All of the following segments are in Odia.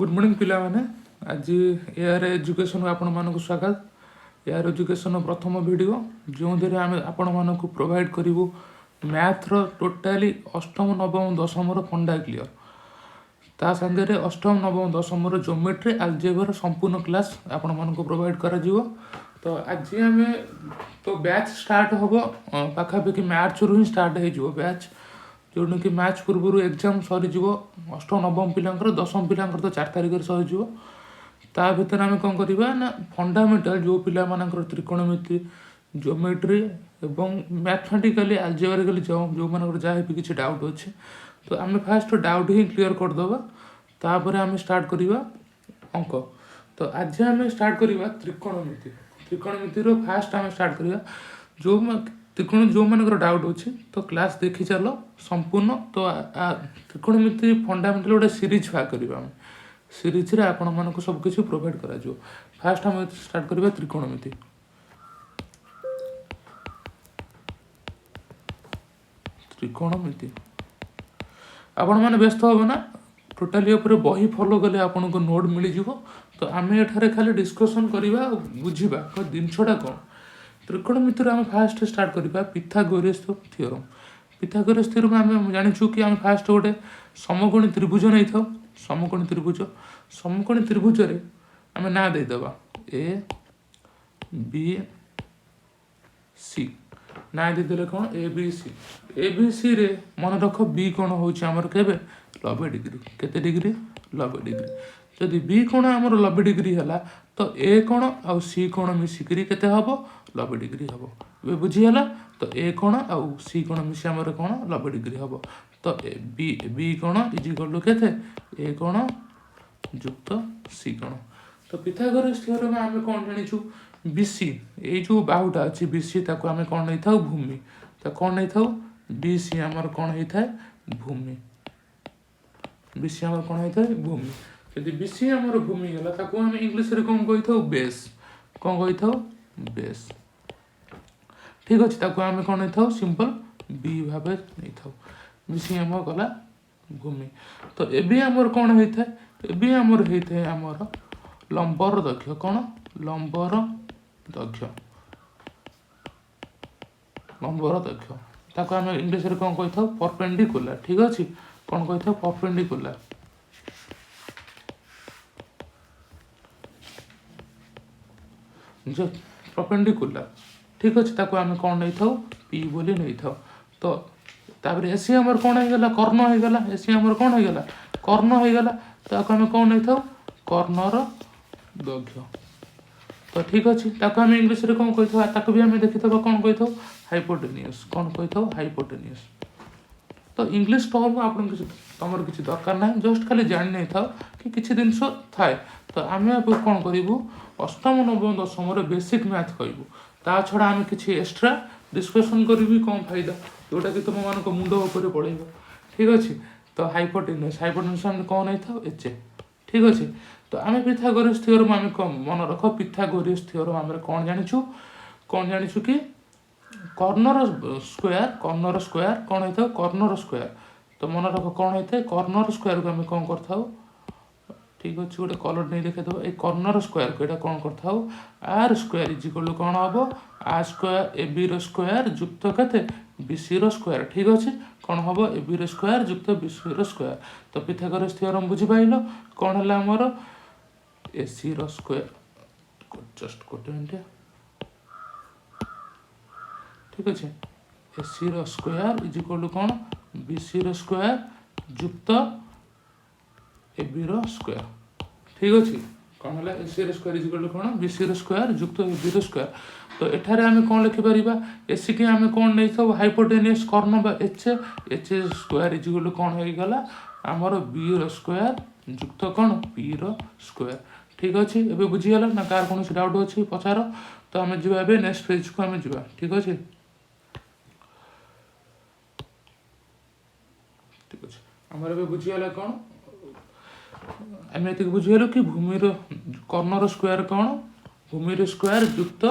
ଗୁଡ୍ ମର୍ଣ୍ଣିଂ ପିଲାମାନେ। ଆଜି ଏଆର୍ ଏଜୁକେସନ୍କୁ ଆପଣମାନଙ୍କୁ ସ୍ୱାଗତ। ଏଆର୍ ଏଜୁକେସନ୍ର ପ୍ରଥମ ଭିଡ଼ିଓ, ଯେଉଁଥିରେ ଆମେ ଆପଣମାନଙ୍କୁ ପ୍ରୋଭାଇଡ଼ କରିବୁ ମ୍ୟାଥର ଟୋଟାଲି ଅଷ୍ଟମ, ନବମ, ଦଶମର ଫଣ୍ଡା କ୍ଲିଅର। ତା ସାଙ୍ଗରେ ଅଷ୍ଟମ, ନବମ, ଦଶମର ଜୋମେଟ୍ରି, ଆଲଜେବ୍ରାର ସମ୍ପୂର୍ଣ୍ଣ କ୍ଲାସ୍ ଆପଣମାନଙ୍କୁ ପ୍ରୋଭାଇଡ଼ କରାଯିବ। ତ ଆଜି ଆମେ ତ ବ୍ୟାଚ୍ ଷ୍ଟାର୍ଟ ହେବ, ପାଖାପାଖି ମାର୍ଚ୍ଚରୁ ହିଁ ଷ୍ଟାର୍ଟ ହେଇଯିବ ବ୍ୟାଚ୍, ଯେଉଁଟାକି ମାର୍ଚ୍ଚ ପୂର୍ବରୁ ଏକ୍ଜାମ୍ ସରିଯିବ ଅଷ୍ଟମ, ନବମ ପିଲାଙ୍କର। ଦଶମ ପିଲାଙ୍କର ତ 4 ତାରିଖରେ ସରିଯିବ। ତା ଭିତରେ ଆମେ କ'ଣ କରିବା ନା, ଫଣ୍ଡାମେଣ୍ଟାଲ ଯେଉଁ ପିଲାମାନଙ୍କର ତ୍ରିକୋଣମିତି, ଜୋମେଟ୍ରି ଏବଂ ମ୍ୟାଥମେଟିକାଲି, ଆଲଜେବ୍ରାକାଲି ଯେଉଁମାନଙ୍କର ଯାହା ବି କିଛି ଡାଉଟ୍ ଅଛି, ତ ଆମେ ଫାଷ୍ଟ ଡାଉଟ୍ ହିଁ କ୍ଲିଅର୍ କରିଦେବା। ତାପରେ ଆମେ ଷ୍ଟାର୍ଟ କରିବା ଅଙ୍କ। ତ ଆଜି ଆମେ ଷ୍ଟାର୍ଟ କରିବା ତ୍ରିକୋଣମିତି। ତ୍ରିକୋଣମିତିର ଫାଷ୍ଟ ଆମେ ଷ୍ଟାର୍ଟ କରିବା। ଯେଉଁ ତ୍ରିକୋଣ ଯେଉଁମାନଙ୍କର ଡାଉଟ୍ ଅଛି, ତ କ୍ଲାସ୍ ଦେଖି ଚାଲ ସମ୍ପୂର୍ଣ୍ଣ। ତ ତ୍ରିକୋଣମିତି ଫଣ୍ଡାମେଣ୍ଟାଲ ଗୋଟେ ସିରିଜ୍ ଭାଗ କରିବା ଆମେ। ସିରିଜ୍ରେ ଆପଣମାନଙ୍କୁ ସବୁ କିଛି ପ୍ରୋଭାଇଡ଼ କରାଯିବ। ଫାଷ୍ଟ ଆମେ ଷ୍ଟାର୍ଟ କରିବା ତ୍ରିକୋଣମିତି। ତ୍ରିକୋଣମିତି ଆପଣମାନେ ବ୍ୟସ୍ତ ହେବ ନା, ଟୋଟାଲି ଉପରେ ବହି ଫଲୋ କଲେ ଆପଣଙ୍କୁ ନୋଟ୍ ମିଳିଯିବ। ତ ଆମେ ଏଠାରେ ଖାଲି ଡିସ୍କସନ୍ କରିବା ଆଉ ବୁଝିବା ଜିନିଷଟା କ'ଣ। ତ୍ରିକୋଣମିତିରୁ ଆମେ ଫାଷ୍ଟ ଷ୍ଟାର୍ଟ କରିବା ପିଥାଗୋରିୟସ୍ ଥିଓରମ୍। ପିଥାଗୋରିୟସ୍ ଥିଓରମ୍ ଆମେ ଜାଣିଛୁ କି ଆମେ ଫାଷ୍ଟ ଗୋଟେ ସମକୋଣୀ ତ୍ରିଭୁଜ ନେଇଥାଉ। ସମକୋଣୀ ତ୍ରିଭୁଜ, ସମକୋଣୀ ତ୍ରିଭୁଜରେ ଆମେ ନାଁ ଦେଇଦେବା ଏ, ବି, ସି। ନାଁ ଦେଇଦେଲେ କ'ଣ? ଏ, ବି, ସି। ଏ, ବି, ସିରେ ମନେ ରଖ, ବି କୋଣ ହେଉଛି ଆମର କେବେ 90 ଡିଗ୍ରୀ। କେତେ ଡିଗ୍ରୀ? 90 ଡିଗ୍ରୀ। ଯଦି ବି କୋଣ ଆମର 90 ଡିଗ୍ରୀ ହେଲା, ତ ଏ କୋଣ ଆଉ ସି କୋଣ ମିଶିକିରି କେତେ ହେବ? 90 ଡିଗ୍ରୀ ହେବ। ଏବେ ବୁଝିହେଲା? ତ ଏ କୋଣ ଆଉ ସି କୋଣ ମିଶି ଆମର କ'ଣ 90 ଡିଗ୍ରୀ ହେବ। ତ ଏ ବି, ବି କୋଣ is equal to କେତେ? ଏ କୋଣ ଯୁକ୍ତ ସି କୋଣ। ତ ପିଥାଗୋରସ୍ ଥିଓରମ୍ ଆମେ କ'ଣ ଜାଣିଛୁ? ବି ସି, ଏଇ ଯେଉଁ ବାହୁଟା ଅଛି ବି ସି, ତାକୁ ଆମେ କ'ଣ ନେଇଥାଉ? ଭୂମି। ତ କ'ଣ ନେଇଥାଉ? ବି ସି ଆମର କ'ଣ ହେଇଥାଏ? ଭୂମି। ବି ସି ଆମର କ'ଣ ହେଇଥାଏ? ଭୂମି। ଯଦି ବି ସି ଆମର ଭୂମି ହେଲା, ତାକୁ ଆମେ ଇଂଲିଶରେ କ'ଣ କହିଥାଉ? ବେସ୍। କ'ଣ କହିଥାଉ? ବେସ୍। ଠିକ୍ ଅଛି। ତାକୁ ଆମେ କ'ଣ ନେଇଥାଉ? ସିମ୍ପଲ୍ ବି ଭାବେ ନେଇଥାଉ। ବି ସି ଆମର ଗଲା ଭୂମି। ତ ଏବେ ଆମର କ'ଣ ହେଇଥାଏ? ଏବେ ଆମର ହେଇଥାଏ ଆମର ଲମ୍ବର ଦୈର୍ଘ୍ୟ। କ'ଣ? ଲମ୍ବର ଦୈର୍ଘ୍ୟ। ଲମ୍ବର ଦୈର୍ଘ୍ୟ, ତାକୁ ଆମେ ଇଂଲିଶରେ କ'ଣ କହିଥାଉ? ପରପେଣ୍ଡିକୁଲାର। ଠିକ୍ ଅଛି। କ'ଣ କହିଥାଉ? ପରପେଣ୍ଡିକୁଲାର। ପରପେଣ୍ଡିକୁଲାର। ଠିକ୍ ଅଛି। ତାକୁ ଆମେ କ'ଣ ନେଇଥାଉ? ପି ବୋଲି ନେଇଥାଉ। ତ ତାପରେ ଏସି ଆମର କ'ଣ ହେଇଗଲା? କର୍ଣ୍ଣ ହେଇଗଲା। ଏସି ଆମର କ'ଣ ହେଇଗଲା? କର୍ଣ୍ଣ ହେଇଗଲା। ତାକୁ ଆମେ କ'ଣ ନେଇଥାଉ? କର୍ଣ୍ଣର ଦୈର୍ଘ୍ୟ। ତ ଠିକ୍ ଅଛି। ତାକୁ ଆମେ ଇଂଲିଶରେ କ'ଣ କହିଥାଉ? ତାକୁ ବି ଆମେ ଦେଖିଥିବା, କ'ଣ କହିଥାଉ? ହାଇପୋଟେନିୟସ୍। କ'ଣ କହିଥାଉ? ହାଇପୋଟେନିୟସ୍। ତ ଇଂଲିଶ ଟର୍ମ ଆପଣଙ୍କ କିଛି, ତମର କିଛି ଦରକାର ନାହିଁ। ଜଷ୍ଟ ଖାଲି ଜାଣି ନେଇଥାଅ କି କିଛି ଜିନିଷ ଥାଏ। ତ ଆମେ ଏବେ କ'ଣ କରିବୁ? ଅଷ୍ଟମ, ନବମ, ଦଶମର ବେସିକ୍ ମ୍ୟାଥ୍ କହିବୁ। ତା ଛଡ଼ା ଆମେ କିଛି ଏକ୍ସଟ୍ରା ଡିସ୍କସନ୍ କରିବି କ'ଣ ଫାଇଦା, ଯେଉଁଟାକି ତୁମମାନଙ୍କ ମୁଣ୍ଡ ଉପରେ ପଳେଇବ। ଠିକ୍ ଅଛି। ତ ହାଇପୋଟେନିୟସ୍, ହାଇପୋଟେନିୟସ୍ ଆମେ କ'ଣ ନେଇଥାଉ? H A. ଠିକ୍ ଅଛି। ତ ଆମେ ପିଥାଗୋରିୟସ୍ ଥିଓରମ୍ ଆମେ କ'ଣ, ମନେ ରଖ, ପିଥାଗୋରିୟସ୍ ଥିଓରମ୍ ଆମେ କ'ଣ ଜାଣିଛୁ? କ'ଣ ଜାଣିଛୁ କି କର୍ଣ୍ଣର ସ୍କୋୟାର, କର୍ଣ୍ଣର ସ୍କୋୟାର କ'ଣ ହେଇଥାଉ? Corner square. ତ ମନେ ରଖ, କ'ଣ ହେଇଥାଏ? କର୍ଣ୍ଣର ସ୍କୋୟାରକୁ ଆମେ କ'ଣ କରିଥାଉ? ଠିକ୍ ଅଛି, ଗୋଟେ କଲର୍ ନେଇ ଦେଖେଇଦେବ। ଏଇ କର୍ଣ୍ଣର ସ୍କୋୟାରକୁ ଏଇଟା କ'ଣ କରିଥାଉ? ଆର୍ ସ୍କୋୟାର is equal to କ'ଣ ହେବ? ଆର୍ ସ୍କୋୟାର, ଏ ବିର ସ୍କୋୟାର ଯୁକ୍ତ କେତେ? ବି ସିର ସ୍କୋୟାର। ଠିକ୍ ଅଛି। କ'ଣ ହେବ? ଏ ବିର ସ୍କୋୟାର ଯୁକ୍ତ ବି ସିର ସ୍କୋୟାର। ତ ପିଥାଗୋରସ୍ ଥିଓରମ୍ ବୁଝିପାରିଲ? କ'ଣ ହେଲା ଆମର? ଏ ସିର ସ୍କୋୟାର, ଜଷ୍ଟ ଗୋଟେ ମିନିଟ୍। ଠିକ୍ ଅଛି। ଏ ସିର ସ୍କୋୟାର is equal to କ'ଣ? ବି ସିର ସ୍କୋୟାର ଯୁକ୍ତ ଏ ବିର ସ୍କୋୟାର। ଠିକ୍ ଅଛି। କ'ଣ ହେଲା? ଏ ସିର ସ୍କୋୟାର is equal to କ'ଣ? ବି ସିର ସ୍କୋୟାର ଯୁକ୍ତ ଏ ବିର ସ୍କୋୟାର। ତ ଏଠାରେ ଆମେ କ'ଣ ଲେଖିପାରିବା? ଏସିକି ଆମେ କ'ଣ ନେଇଥାଉ? ହାଇପୋଟେନିୟସ୍, କର୍ଣ୍ଣ ବା H. H square is equal to କ'ଣ ହେଇଗଲା ଆମର? ବି ର ସ୍କୋୟାର ଯୁକ୍ତ କ'ଣ? ପି ର ସ୍କୋୟାର। ଠିକ୍ ଅଛି। ଏବେ ବୁଝିଗଲା ନା? କାହାର କୌଣସି ଡାଉଟ୍ ଅଛି, ପଚାର। ତ ଆମେ ଯିବା ଏବେ ନେକ୍ସଟ ପେଜ୍କୁ ଆମେ ଯିବା। ଠିକ୍ ଅଛି, ଠିକ୍ ଅଛି। ଆମର ଏବେ ବୁଝିଗଲା କ'ଣ? ଆମେ ଏତିକି ବୁଝିଗଲୁ କି ଭୂମିର କର୍ଣ୍ଣର ସ୍କୋୟାର କ'ଣ? ଭୂମିର ସ୍କୋୟାର ଯୁକ୍ତ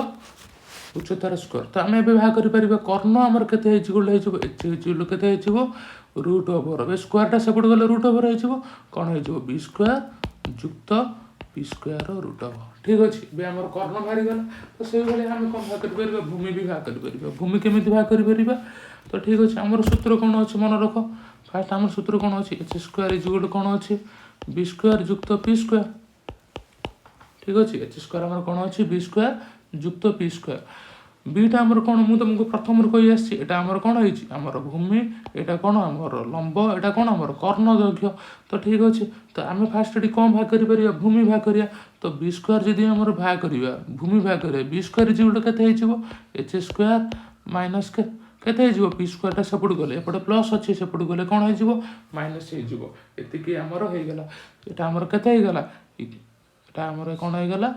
ଉଚ୍ଚତାର ସ୍କୋୟାର। ତ ଆମେ ଏବେ ଭାଗ କରିପାରିବା। କର୍ଣ୍ଣ ଆମର କେତେ ହେଇଯିବ? ହେଇଯିବ ଏଚ୍ ହେଇଯିବ। କେତେ ହେଇଯିବ? ରୁଟ୍ ଓଭର, ଏବେ ସ୍କୋୟାରଟା ସେପଟେ ଗଲେ ରୁଟ୍ ଓଭର ହେଇଯିବ। କ'ଣ ହେଇଯିବ? ବି ସ୍କୋୟାର ଯୁକ୍ତ ପି ସ୍କୋୟାର ରୁଟ୍ ଓଭର। ଠିକ୍ ଅଛି, ଏବେ ଆମର କର୍ଣ୍ଣ ବାହାରିଗଲା। ତ ସେଇଭଳି ଆମେ କ'ଣ ଭାଗ କରିପାରିବା? ଭୂମି ବି ଭାଗ କରିପାରିବା। ଭୂମି କେମିତି ଭାଗ କରିପାରିବା? ତ ଠିକ୍ ଅଛି, ଆମର ସୂତ୍ର କ'ଣ ଅଛି ମନେ ରଖ। ଫାଷ୍ଟ ଆମର ସୂତ୍ର କ'ଣ ଅଛି? ଏଚ୍ ସ୍କୋୟାର is ଗୋଟେ କ'ଣ ଅଛି? ବି ସ୍କୋୟାର ଯୁକ୍ତ ପି ସ୍କୋୟାର। ଠିକ୍ ଅଛି, ଏଚ୍ ସ୍କୋୟାର ଆମର କ'ଣ ଅଛି? ବି ସ୍କୋୟାର ଯୁକ୍ତ ପି ସ୍କୋୟାର। ବିଟା ଆମର କ'ଣ? ମୁଁ ତୁମକୁ ପ୍ରଥମରୁ କହି ଆସିଛି, ଏଇଟା ଆମର କ'ଣ ହେଇଛି? ଆମର ଭୂମି। ଏଇଟା କ'ଣ? ଆମର ଲମ୍ବ। ଏଇଟା କ'ଣ? ଆମର କର୍ଣ୍ଣ ଦୈର୍ଘ୍ୟ। ତ ଠିକ୍ ଅଛି, ତ ଆମେ ଫାଷ୍ଟ ଏଠି କ'ଣ ଭାଗ କରିପାରିବା? ଭୂମି ଭାଗ କରିବା। ତ ବି ସ୍କୋୟାର ଯଦି ଆମର ଭାଗ କରିବା, ଭୂମି ଭାଗ କରିବା, ବି ସ୍କୋୟାର is ଗୋଟେ କେତେ ହେଇଯିବ? ଏଚ୍ ସ୍କୋୟାର ମାଇନସ୍ କେତେ ହେଇଯିବ? ପି ସ୍କୋୟାରଟା ସେପଟକୁ ଗଲେ, ଏପଟେ ପ୍ଲସ୍ ଅଛି, ସେପଟକୁ ଗଲେ କ'ଣ ହେଇଯିବ? ମାଇନସ୍ ହେଇଯିବ। ଏତିକି ଆମର ହେଇଗଲା। ଏଇଟା ଆମର କେତେ ହେଇଗଲା? ଏଇଟା ଆମର କ'ଣ ହେଇଗଲା?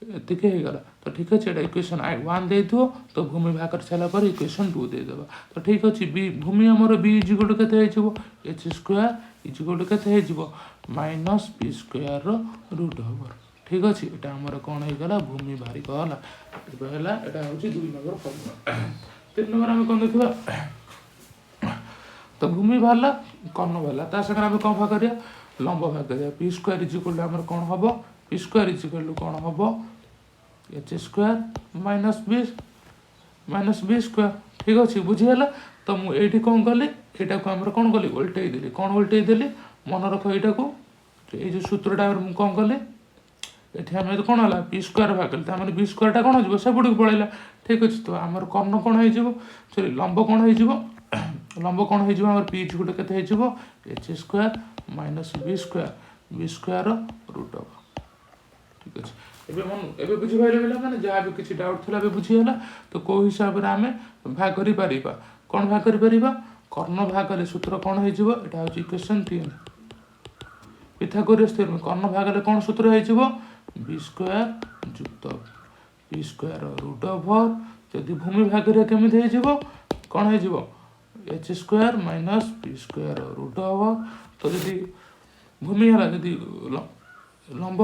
ଏତିକି ହେଇଗଲା। ତ ଠିକ୍ ଅଛି, ଏଇଟା ଇକ୍ୱେସନ୍ ୱାନ୍ ଦେଇଥିବ। ତ ଭୂମି ଭାଗ କରି ସାରିଲା ପରେ ଇକ୍ୱେସନ୍ ଟୁ ଦେଇଦେବା। ତ ଠିକ୍ ଅଛି, ବି ଭୂମି ଆମର ବି is ଗୋଟେ କେତେ ହେଇଯିବ? ଏଚ୍ ସ୍କୋୟାର is ଗୋଟେ କେତେ ହେଇଯିବ? ମାଇନସ୍ ପି ସ୍କୋୟାରର ରୁଟ୍ ଓଭର। ଠିକ୍ ଅଛି, ଏଇଟା ଆମର କ'ଣ ହେଇଗଲା? ଭୂମି ବାହାରିଗଲା। ଏବେ ହେଲା, ଏଇଟା ହେଉଛି 2 ନମ୍ବର ଫର୍ମୁଲା। 3 ନମ୍ବର ଆମେ କ'ଣ ଦେଖିବା? ତ ଭୂମି ବାହାରିଲା, କର୍ଣ୍ଣ ବାହାରିଲା, ତା ସାଙ୍ଗରେ ଆମେ କ'ଣ ଭାଗ କରିବା? ଲମ୍ବ ଭାଗ କରିବା। ପି ସ୍କୋୟାର is equal ଆମର କ'ଣ ହେବ? ପି ସ୍କୋୟାର is equal କ'ଣ ହେବ? H square minus B square. ଠିକ୍ ଅଛି, ବୁଝିହେଲା? ତ ମୁଁ ଏଇଠି କ'ଣ କଲି? ଏଇଟାକୁ ଆମର କ'ଣ କଲି? ଓଲଟେଇ ଦେଲି। କ'ଣ ଓଲଟେଇ ଦେଲି? ମନେ ରଖ, ଏଇଟାକୁ, ଏଇ ଯେଉଁ ସୂତ୍ରଟା ମୁଁ କ'ଣ କଲି ଏଠି? ଆମେ କ'ଣ ହେଲା? ପି ସ୍କୋୟାର ଭାଗ କଲେ, ତାମାନେ ବି ସ୍କୋୟାରଟା କ'ଣ ହେଇଯିବ? ସେପଟକୁ ପଳେଇଲା। ଠିକ୍ ଅଛି, ତ ଆମର କର୍ଣ୍ଣ କ'ଣ ହେଇଯିବ? ସରି, ଲମ୍ବ କ'ଣ ହେଇଯିବ? ଲମ୍ବ କ'ଣ ହେଇଯିବ ଆମର? ପି ଗୋଟେ କେତେ ହେଇଯିବ? H square minus B square, B square root over. ଠିକ୍ ଅଛି, ଏବେ ମନ ଏବେ ବୁଝିପାରିଲେ ପିଲାମାନେ? ଯାହା ବି କିଛି ଡାଉଟ୍ ଥିଲା ଏବେ ବୁଝିଗଲା। ତ କେଉଁ ହିସାବରେ ଆମେ ଭାଗ କରିପାରିବା? କ'ଣ ଭାଗ କରିପାରିବା? କର୍ଣ୍ଣ ଭାଗ କଲେ ସୂତ୍ର କ'ଣ ହେଇଯିବ? ଏଇଟା ହେଉଛି ଇକ୍ୱେସନ୍ 3, ପିଥାଗୋରିୟସ୍ ଥିଓରମ୍। କର୍ଣ୍ଣ ଭାଗ କଲେ କ'ଣ ସୂତ୍ର ହେଇଯିବ? ବି ସ୍କୋୟାର ଯୁକ୍ତ ପି ସ୍କୋୟାର ରୁଟ୍ ଓଭର। ଯଦି ଭୂମି ଭାଗ କରିବା କେମିତି ହେଇଯିବ? କ'ଣ ହେଇଯିବ? H square minus P square root over. ତ ଯଦି ଭୂମି ହେଲା, ଯଦି ଲମ୍ବ,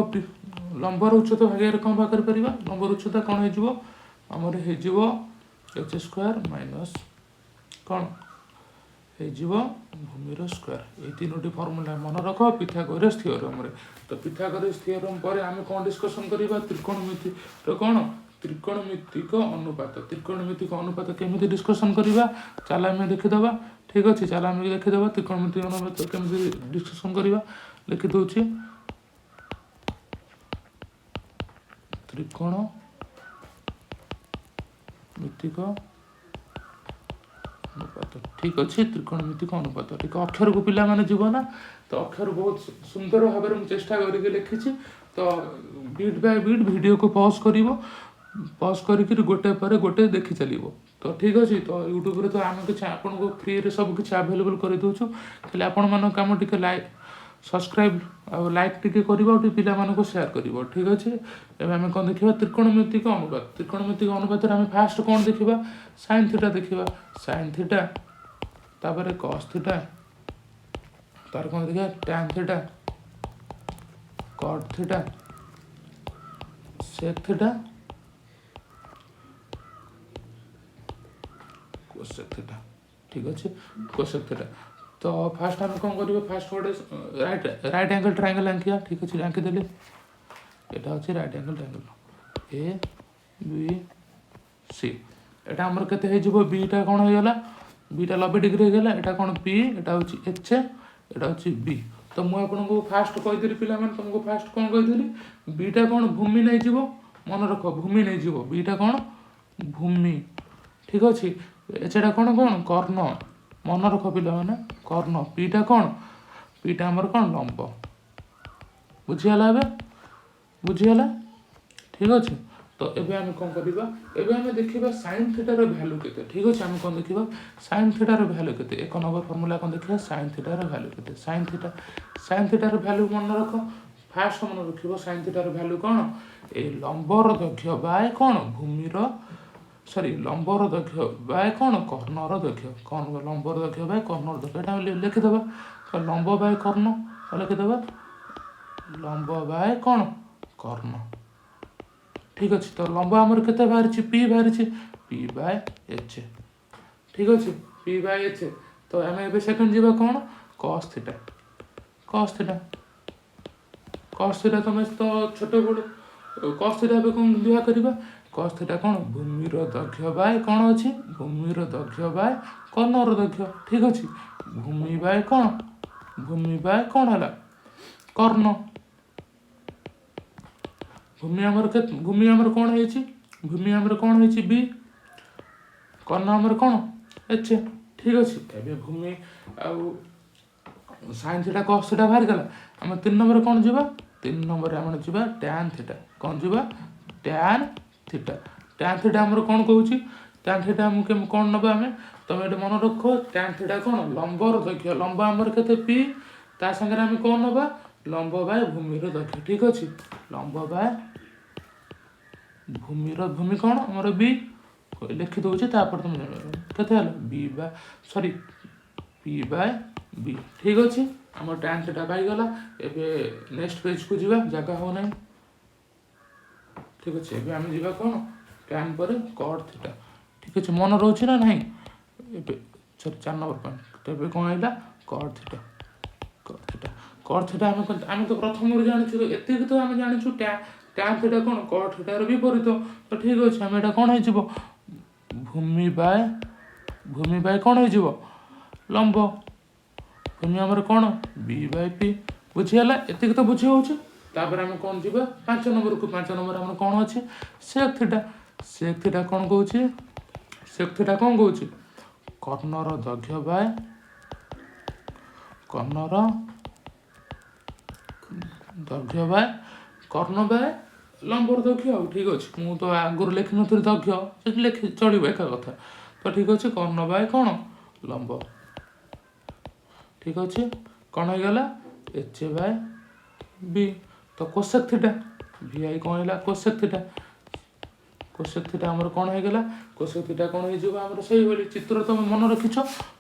ଲମ୍ବର ଉଚ୍ଚତା ଭାଗରେ କ'ଣ ଭାଗ କରିପାରିବା? ଲମ୍ବର ଉଚ୍ଚତା କ'ଣ ହେଇଯିବ ଆମର? ହେଇଯିବ ଏଚ୍ ସ୍କୋୟାର ମାଇନସ୍ କ'ଣ ହେଇଯିବ? ଭୂମିର ସ୍କୋୟାର। ଏଇ ତିନୋଟି ଫର୍ମୁଲା ମନେ ରଖ ପିଥାଗୋରିୟସ୍ ଥିଓରମରେ। ତ ପିଥାଗୋରିୟସ୍ ଥିଓରମ୍ ପରେ ଆମେ କ'ଣ ଡିସ୍କସନ୍ କରିବା? ତ୍ରିକୋଣମିତିର କ'ଣ? ତ୍ରିକୋଣମିତିକ ଅନୁପାତ। ତ୍ରିକୋଣମିତିକ ଅନୁପାତ କେମିତି ଡିସ୍କସନ୍ କରିବା, ଚାଲ ଆମେ ଦେଖିଦେବା। ଠିକ୍ ଅଛି, ଚାଲ ଆମେ ଦେଖିଦେବା ତ୍ରିକୋଣମିତିକ ଅନୁପାତ କେମିତି ଡିସ୍କସନ୍ କରିବା। ଲେଖିଦେଉଛି, ତ୍ରିକୋଣ ମିତିକ ଅନୁପାତ। ଠିକ୍ ଅଛି, ତ୍ରିକୋଣମିତିକ ଅନୁପାତ। ଟିକେ ଅକ୍ଷରକୁ ପିଲାମାନେ ଯିବ ନା, ତ ଅକ୍ଷର ବହୁତ ସୁନ୍ଦର ଭାବରେ ମୁଁ ଚେଷ୍ଟା କରିକି ଲେଖିଛି। ତ ବିଟ୍ ବାଇ ବିଟ୍ ଭିଡ଼ିଓକୁ ପଜ୍ କରିବ, ପଜ୍ କରିକିରି ଗୋଟେ ପରେ ଗୋଟେ ଦେଖି ଚାଲିବ। ତ ଠିକ୍ ଅଛି, ତ ୟୁଟ୍ୟୁବରେ ତ ଆମେ କିଛି ଆପଣଙ୍କୁ ଫ୍ରିରେ ସବୁ କିଛି ଆଭେଲେବୁଲ୍ କରିଦେଉଛୁ। ଖାଲି ଆପଣମାନଙ୍କ କାମ ଟିକେ ଲାଇକ୍, ସବସ୍କ୍ରାଇବ୍ ଆଉ ଲାଇକ୍ ଟିକେ କରିବ, ଆଉ ଟିକେ ପିଲାମାନଙ୍କୁ ସେୟାର କରିବ। ଠିକ୍ ଅଛି, ଏବେ ଆମେ କ'ଣ ଦେଖିବା? ତ୍ରିକୋଣମିତିକ ଅନୁପାତ। ତ୍ରିକୋଣମିତିକ ଅନୁପାତରେ ଆମେ ଫାଷ୍ଟ କ'ଣ ଦେଖିବା? ସାଇନ୍ ଥିଟା ଦେଖିବା। ସାଇନ୍ ଥିଟା, ତାପରେ କସ୍ ଥିଟା, ତାର କ'ଣ ଦେଖିବା? Tan theta, cot theta, sec theta, cosec theta. ଠିକ୍ ଅଛି, କୋସେକ୍ ଥିଟା। ତ ଫାଷ୍ଟ ଆମେ କ'ଣ କରିବା? ଫାଷ୍ଟ ଗୋଟେ ରାଇଟ୍ ଆଙ୍ଗେଲ୍ ଟ୍ରାଇଙ୍ଗେଲ୍ ଆଙ୍କିବା। ଠିକ୍ ଅଛି, ଆଙ୍କିଦେଲି। ଏଇଟା ଅଛି right angle triangle A B C। ଏଇଟା ଆମର କେତେ ହେଇଯିବ? ବିଟା କ'ଣ ହେଇଗଲା? ବିଟା 90 ଡିଗ୍ରୀ ହେଇଗଲା। ଏଇଟା କ'ଣ? ପି। ଏଇଟା ହେଉଛି ଏଚ୍, ଏଇଟା ହେଉଛି ବି। ତ ମୁଁ ଆପଣଙ୍କୁ ଫାଷ୍ଟ କହିଦେଲି ପିଲାମାନେ, ତୁମକୁ ଫାଷ୍ଟ କ'ଣ କହିଥିଲି? ବିଟା କ'ଣ? ଭୂମି ନେଇଯିବ। ମନେ ରଖ, ଭୂମି ନେଇଯିବ। ବିଟା କ'ଣ? ଭୂମି। ଠିକ୍ ଅଛି, ଏଚ୍ଟା କ'ଣ? କ'ଣ? କର୍ଣ୍ଣ। ମନେ ରଖ ପିଲାମାନେ, କର୍ଣ୍ଣ। ପିଟା କ'ଣ? ପିଟା ଆମର କ'ଣ? ଲମ୍ବ। ବୁଝିଗଲା? ଏବେ ବୁଝିଗଲା? ଠିକ୍ ଅଛି, ତ ଏବେ ଆମେ କ'ଣ କରିବା? ଏବେ ଆମେ ଦେଖିବା ସାଇନ୍ ଥିଟାର ଭ୍ୟାଲୁ କେତେ। ଠିକ୍ ଅଛି, ଆମେ କ'ଣ ଦେଖିବା? ସାଇନ୍ ଥିଟାର ଭ୍ୟାଲୁ କେତେ। 1 ନମ୍ବର ଫର୍ମୁଲା କ'ଣ ଦେଖିବା? ସାଇନ୍ ଥିଟାର ଭ୍ୟାଲୁ କେତେ? ସାଇନ୍ ଥିଟା, ସାଇନ୍ ଥିଟାର ଭ୍ୟାଲୁ ମନେ ରଖ। ଫାଷ୍ଟ ମନେ ରଖିବ, ସାଇନ୍ ଥିଟାର ଭ୍ୟାଲୁ କ'ଣ? ଏ ଲମ୍ବର ଦୈର୍ଘ୍ୟ ବାଏ କ'ଣ? ଭୂମିର, ସରି, ଲମ୍ବର ଦୈର୍ଘ୍ୟ ବାଏ କ'ଣ? କର୍ଣ୍ଣର ଦୈର୍ଘ୍ୟ। କ'ଣ? ଲମ୍ବର ଦୈର୍ଘ୍ୟ ବାଏ କର୍ଣ୍ଣର ଦୈର୍ଘ୍ୟ। ଏଇଟା ଆମେ ଲେଖିଦେବା, ତ ଲମ୍ବ ବାଏ କର୍ଣ୍ଣ ଲେଖିଦେବା। ଲମ୍ବ ବାଏ କ'ଣ? କର୍ଣ୍ଣ। ଠିକ୍ ଅଛି, ତ ଲମ୍ବ ଆମର କେତେ ବାହାରିଛି? ପି ବାହାରିଛି, ପି ବାଏ ଏଚ୍। ଠିକ୍ ଅଛି, ପି ବାଏ ଏଚ୍। ତ ଆମେ ଏବେ ସେକେଣ୍ଡ ଯିବା କ'ଣ? Cos theta. Cos theta, cos theta ତମେ ତ ଛୋଟବେଳୁ କସ୍ ଥିଟା। ଏବେ କ'ଣ ବିଭା କରିବା? କସ୍ ଥିଟା କ'ଣ? ଭୂମିର ଦୈର୍ଘ୍ୟ ବାଇ କ'ଣ ଅଛି? ଭୂମିର ଦୈର୍ଘ୍ୟ ବାଇ କର୍ଣ୍ଣର ଦୈର୍ଘ୍ୟ। ଠିକ୍ ଅଛି। ଭୂମି ବାଇ କ'ଣ? ଭୂମି ବାଇ କ'ଣ ହେଲା? କର୍ଣ୍ଣ। ଭୂମି ଆମର କେତେ? ଭୂମି ଆମର କ'ଣ ହେଇଛି? ଭୂମି ଆମର କ'ଣ ହେଇଛି? ବି। କର୍ଣ୍ଣ ଆମର କ'ଣ? ଏଚ୍। ଠିକ୍ ଅଛି। ଏବେ ଭୂମି ଆଉ ସାଇନ୍ ଥିଟା, କସ୍ ଥିଟା ବାହାରିଗଲା। ଆମେ ତିନି ନମ୍ବର କ'ଣ ଯିବା? ତିନି ନମ୍ବରରେ ଆମେ ଯିବା ଟ୍ୟାନ୍ ଥିଟା। କ'ଣ ଯିବା? Tan theta. Tan theta ଆମର କ'ଣ କହୁଛି? ଟ୍ୟାନ୍ ଥିଟା ଆମକୁ କ'ଣ ନେବା ଆମେ? ତମେ ଏଠି ମନେ ରଖ, ଟ୍ୟାନ୍ ଥିଟା କ'ଣ? ଲମ୍ବର ଦୈର୍ଘ୍ୟ। ଲମ୍ବ ଆମର କେତେ? ପି। ତା ସାଙ୍ଗରେ ଆମେ କ'ଣ ନେବା? ଲମ୍ବ ବାଇ ଭୂମିର ଦୈର୍ଘ୍ୟ। ଠିକ୍ ଅଛି। ଲମ୍ବ ବାଇ ଭୂମିର, ଭୂମି କ'ଣ ଆମର? ବି। ଲେଖି ଦେଉଛି, ତାପରେ ତମେ ଜାଣିବ କେତେ ହେଲା। ବି ବା, ସରି, ପି ବାଇ ବି। ଠିକ୍ ଅଛି। ଆମର ଟ୍ୟାନ୍ ଥିଟା ପାଇଗଲା। ଏବେ ନେକ୍ସଟ ପେଜକୁ ଯିବା, ଜାଗା ହେଉନାହିଁ। ଠିକ୍ ଅଛି। ଏବେ ଆମେ ଯିବା କ'ଣ? ଟ୍ୟାନ୍ ପରେ କଟ୍ ଥିଟା। ଠିକ୍ ଅଛି। ମନେ ରହୁଛି ନା ନାହିଁ? ଏବେ, ସରି, ଚାରି ନମ୍ବର ପଏଣ୍ଟ। ଏବେ କ'ଣ ହେଲା? Cot theta. Cot theta, cot theta ଆମେ ତ ପ୍ରଥମରୁ ଜାଣିଛୁ। ଏତିକି ତ ଆମେ ଜାଣିଛୁ, ଟ୍ୟାନ୍ ଥିଟା କ'ଣ? କଟ୍ ଥିଟାର ବିପରୀତ। ତ ଠିକ୍ ଅଛି, ଆମେ ଏଇଟା କ'ଣ ହେଇଯିବ? ଭୂମି ବାଇ କ'ଣ ହେଇଯିବ? ଲମ୍ବ। ଭୂମି ଆମର କ'ଣ? ବି ବାଇ ପି। ବୁଝିହେଲା? ଏତିକି ତ ବୁଝି ହେଉଛି। ତାପରେ ଆମେ କ'ଣ ଯିବା? ପାଞ୍ଚ ନମ୍ବରକୁ। ପାଞ୍ଚ ନମ୍ବର ଆମର କ'ଣ ଅଛି? ସେକ୍ ଥିଟା। ସେକ୍ ଥିଟା କ'ଣ କହୁଛି? ସେକ୍ ଥିଟା କ'ଣ କହୁଛି? କର୍ଣ୍ଣର ଦୈର୍ଘ୍ୟ ବାଇ, କର୍ଣ୍ଣର ଦୈର୍ଘ୍ୟ ବାଇ, କର୍ଣ୍ଣ ବାଇ ଲମ୍ବର ଦୈର୍ଘ୍ୟ ଆଉ। ଠିକ୍ ଅଛି। ମୁଁ ତ ଆଗରୁ ଲେଖିନଥିଲି ଦୈର୍ଘ୍ୟ, ସେଠି ଲେଖି ଚଳିବ, ଏକା କଥା ତ। ଠିକ୍ ଅଛି। କର୍ଣ୍ଣ ବାଇ କ'ଣ? ଲମ୍ବ। ଠିକ୍ ଅଛି। କ'ଣ ହେଇଗଲା? ଏଚ୍ ବାଇ ବି। ତ କୋସେକ୍ ଥିଟା ଭି I କ'ଣ ହେଲା? Cosec theta. କୋସେକ୍ ଥିଟା ଆମର କ'ଣ ହେଇଗଲା? କୋସେକ୍ ଥିଟା କ'ଣ ହେଇଯିବ ଆମର? ସେଇଭଳି ଚିତ୍ର ତମେ ମନେ ରଖିଛ।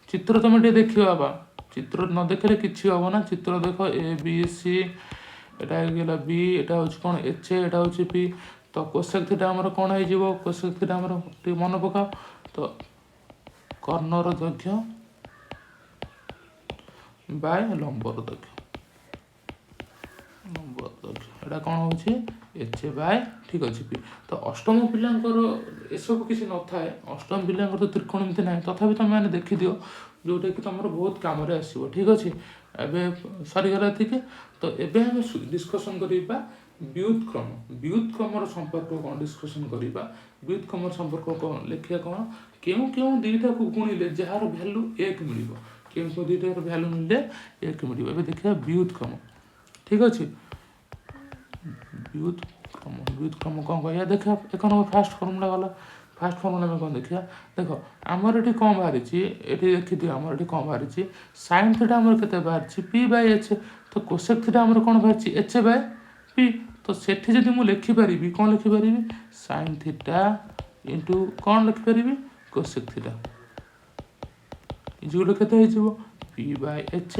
ଚିତ୍ର ତମେ ଟିକେ ଦେଖିବ ବାବା, ଚିତ୍ର ନ ଦେଖିଲେ କିଛି ହବ ନା। ଚିତ୍ର ଦେଖ। ଏ ବି ସି, ଏଟା ହେଇଗଲା ବି, ଏଟା ହେଉଛି କ'ଣ? ଏଚ୍, ଏଟା ହେଉଛି ପି। ତ କୋସେକ୍ ଥିଟା ଆମର କ'ଣ ହେଇଯିବ? କୋସେକ୍ ଥିଟା ଆମର ଟିକେ ମନେ ପକାଅ। ତ କର୍ଣ୍ଣର ଦୈର୍ଘ୍ୟ ବାଇ ଲମ୍ବର ଦୈର୍ଘ୍ୟ। ଲମ୍ବର ଦୈର୍ଘ୍ୟ ଏଇଟା କ'ଣ ହେଉଛି? ଏଚ୍ ବାଇ, ଠିକ୍ ଅଛି, ପି। ତ ଅଷ୍ଟମ ପିଲାଙ୍କର ଏସବୁ କିଛି ନଥାଏ। ଅଷ୍ଟମ ପିଲାଙ୍କର ତ ତ୍ରିକୋଣମିତି ନାହିଁ। ତଥାପି ତୁମେ ମାନେ ଦେଖିଦିଅ, ଯେଉଁଟାକି ତୁମର ବହୁତ କାମରେ ଆସିବ। ଠିକ୍ ଅଛି। ଏବେ ସରିଗଲା ଏତିକି। ତ ଏବେ ଆମେ ଡିସ୍କସନ୍ କରିବା ବ୍ୟୁତ୍କ୍ରମ। ବ୍ୟୁତ୍କ୍ରମର ସମ୍ପର୍କ କ'ଣ ଡିସ୍କସନ୍ କରିବା। ବ୍ୟୁତ୍କ୍ରମର ସମ୍ପର୍କ କ'ଣ ଲେଖିବା? କ'ଣ, କେଉଁ କେଉଁ ଦୁଇଟାକୁ ଗୁଣିଲେ ଯାହାର ଭ୍ୟାଲୁ ଏକ ମିଳିବ? କେଉଁ କେଉଁ ଦୁଇଟାର ଭ୍ୟାଲୁ ମିଳିଲେ ଏକ ମିଳିବ? ଏବେ ଦେଖିବା ବ୍ୟୁତ୍କ୍ରମ। ଠିକ୍ ଅଛି। ବ୍ୟୁତ୍କ୍ରମ, ବ୍ୟୁତ୍କ୍ରମ କ'ଣ କହିବା ଦେଖିବା। ଏକ ନମ୍ବର ଫାଷ୍ଟ ଫର୍ମୁଲା ଗଲା। ଫାଷ୍ଟ ଫର୍ମୁଲା ଆମେ କ'ଣ ଦେଖିବା? ଦେଖ, ଆମର ଏଠି କ'ଣ ବାହାରିଛି? ଏଠି ଦେଖିଦିଅ, ଆମର ଏଠି କ'ଣ ବାହାରିଛି? ସାଇନ୍ ଥିଟା ଆମର କେତେ ବାହାରିଛି? P by H. ତ କୋସେକ୍ ଥିଟା ଆମର କ'ଣ ବାହାରିଛି? H by P. ତ ସେଠି ଯଦି ମୁଁ ଲେଖିପାରିବି, କ'ଣ ଲେଖିପାରିବି? ସାଇନ୍ ଥିଟା ଇଣ୍ଟୁ କ'ଣ ଲେଖିପାରିବି? କୋସେକ୍ ଥିଟା ଇଜୁଗଲ କେତେ ହେଇଯିବ? ପି ବାଇ ଏଚ୍